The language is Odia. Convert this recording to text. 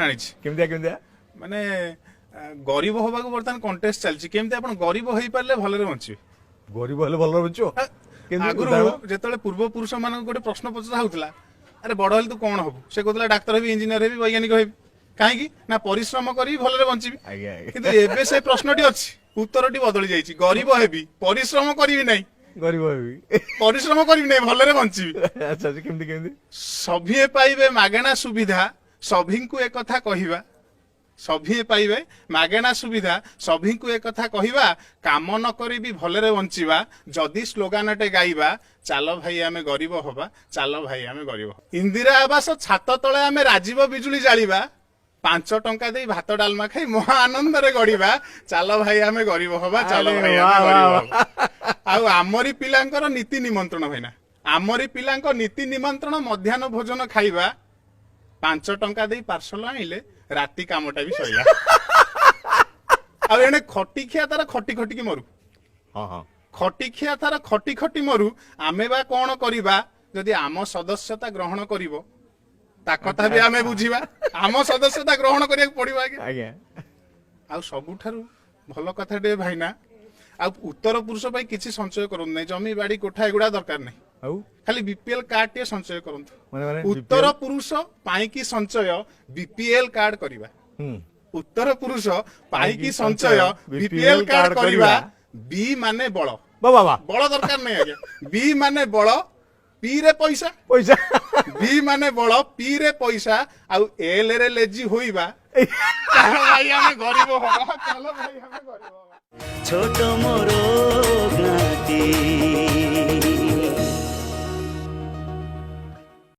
ଆଣିଛି। କେମିତିଆ କେମିତିଆ? ମାନେ ଗରିବ ହବାକୁ ବର୍ତ୍ତମାନ କଣ୍ଟେଷ୍ଟ ଚାଲିଛି। କେମିତି ଆପଣ ଗରିବ ହେଇପାରିଲେ ଭଲରେ ବଞ୍ଚିବେ। ଗରିବ ହେଲେ ଭଲରେ ବଞ୍ଚିବ କେମିତି? ଆଗରୁ ଉଦାହରଣ? ଯେତେବେଳେ ପୂର୍ବ ପୁରୁଷ ମାନଙ୍କୁ ଗୋଟେ ପ୍ରଶ୍ନ ପଚରା ହଉଥିଲା, "ଆରେ, ବଡ ହେଲେ ତୁ କଣ ହବୁ?" ସେ କହୁଥିଲା, "ଡାକ୍ତର ହେବି, ଇଞ୍ଜିନିୟର ହେବି, ବୈଜ୍ଞାନିକ ହେବି। କାହିଁକି ନା ପରିଶ୍ରମ କରିବି, ଭଲରେ ବଞ୍ଚିବି।" ଆଜ୍ଞା ଆଜ୍ଞା କିନ୍ତୁ ଏବେ ସେ ପ୍ରଶ୍ନଟି ଅଛି, ଉତ୍ତରଟି ବଦଳି ଯାଇଛି। ଗରିବ ହେବି, ପରିଶ୍ରମ କରିବି ନାହିଁ। ଗରିବ ହେବି। ପରିଶ୍ରମ କରିବି ନାହିଁ, ଭଲରେ ବଞ୍ଚିବି। ଆଚ୍ଛା ଆଚ୍ଛା କେମିତି କେମିତି? ସଭିଏଁ ପାଇବେ ମାଗଣା ସୁବିଧା, ସଭିଙ୍କୁ ଏକଥା କହିବା। ସଭିଏଁ ପାଇବେ ମାଗଣା ସୁବିଧା, ସଭିଙ୍କୁ ଏକଥା କହିବା। କାମ ନ କରି ବି ଭଲରେ ବଞ୍ଚିବା ଯଦି ସ୍ଲୋଗାନଟେ ଗାଇବା। ଚାଲ ଭାଇ, ଆମେ ଗରିବ ହବା। ଚାଲ ଭାଇ, ଆମେ ଗରିବ ହବା। ଇନ୍ଦିରା ଆବାସ ଛାତ ତଳେ ଆମେ ରାଜୀବ ବିଜୁଳି ଜାଳିବା। 5 ଟଙ୍କା ଦେଇ ଭାତ ଡାଲମା ଖାଇ ମହା ଆନନ୍ଦରେ ଗଢିବା। ଚାଲ ଭାଇ, ଆମେ ଗରିବ ହବା। ଚାଲ ଆରେ ଭାଇ, ବାଃ, ଆମେ ଗରିବ ବାଃ, ହବା। ଆଉ ଆମରି ପିଲାଙ୍କର ନୀତି ନିମନ୍ତ୍ରଣ, ଭାଇନା, ଆମରି ପିଲାଙ୍କ ନୀତି ନିମନ୍ତ୍ରଣ ମଧ୍ୟାହ୍ନ ଭୋଜନ ଖାଇବା। 5 ଟଙ୍କା ଦେଇ ପାର୍ସଲ ଆଣିଲେ ରାତି କାମଟା ବି ସରିଲା। ଆଉ ଏଣେ ଖଟିଖିଆ ତାର ଖଟି ଖଟିକି ମରୁ। ହଁ ହଁ ଖଟିଖିଆ ତାର ଖଟି ଖଟି ମରୁ, ଆମେ ବା କଣ କରିବା? ଯଦି ଆମ ସଦସ୍ୟତା ଗ୍ରହଣ କରିବ, ତା କଥା ବି ଆମେ ବୁଝିବା। ଆମ ସଦସ୍ୟତା ଗ୍ରହଣ କରିବାକୁ ପଡିବ ଆଜ୍ଞା। ଆଉ ସବୁଠାରୁ ଭଲ କଥା ଟିକେ ଭାଇନା, ଆଉ ଉତ୍ତର ପୁରୁଷ ପାଇଁ କିଛି ସଞ୍ଚୟ କରନ୍ତୁ ନାହିଁ। ଜମି, ବାଡି, କୋଠା ଏଗୁଡା ଦରକାର ନାହିଁ। ଆଉ? ଖାଲି ବିପିଏଲ କାର୍ଡ ଟିକେ ସଞ୍ଚୟ କରନ୍ତୁ। ମାନେ ଉତ୍ତର ପୁରୁଷ ପାଇଁକି ସଞ୍ଚୟ ବିପିଏଲ କାର୍ଡ କରିବା। ଉତ୍ତର ପୁରୁଷ ପାଇଁକି ସଞ୍ଚୟ ବିପିଏଲ କାର୍ଡ କରିବା। ବି ମାନେ ବଳ। ବାବା ବା। ବଳ ଦରକାର ନାହିଁ ଆଜ୍ଞା। ବି ମାନେ ବଳ, ପି ରେ ପଇସା। ପଇସା। ବି ମାନେ ବଳ, ପି ରେ ପଇସା, ଆଉ ଏଲ ରେ ଲେଜି ହୋଇବା। ଚାଲ ଭାଇ, ଆମେ ଗରିବ ହବା। ଚାଲ ଭାଇ, ଆମେ ଗରିବ ହବା। ଛୋଟ ମୋର ଗାଁଟି।